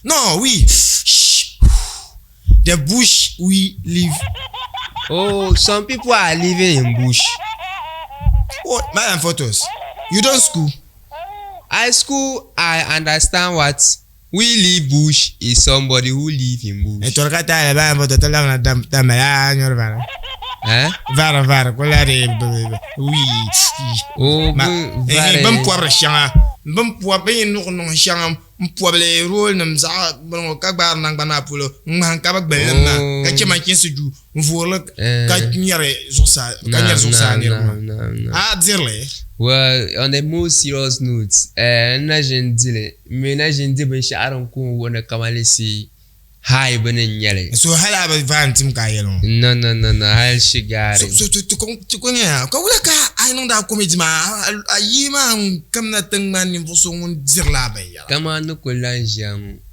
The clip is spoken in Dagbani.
No, we. Shh. The bush we live. Oh, some people are living in bush. What? Madam Photos, you don't school? I school, I understand what we live bush is somebody who live in bush. Tɔri ka taali Madam Photo ti labina damali a nyɔri vari. Eh? Vari vari ku la di wi. Oh, Ma, vari. Bin pɔbiri shɛŋa, bin pɔbi, bin yi nuɣi nuɣi shɛŋa n pɔbili rool nim zaɣ bini ŋɔ ka gbaari nangbani maa polo n ŋmahim ka bi gbali lim maa ka chɛ manchinsi duu n voorili ka nyɛri zuɣusaa ka nyɛri zuɣusaa niriba maa a dirili. Well, on a more serious note, eh, n na ʒin dili, n mi na ʒin di binshɛɣu din ku n wuhi ni kamalisi high bini n nyɛli. So hali a bi vaai n tim ka a yɛli ŋɔ? No, no, no, no, hali shigaari. So, so ti ko nyɛya ka wula ka a niŋdi a comedy maa a yi maa n kamina ti ŋmani ninvuɣu so ŋun dirila a binyɛra? Kamani ni kuli lahi ʒiya ŋɔ.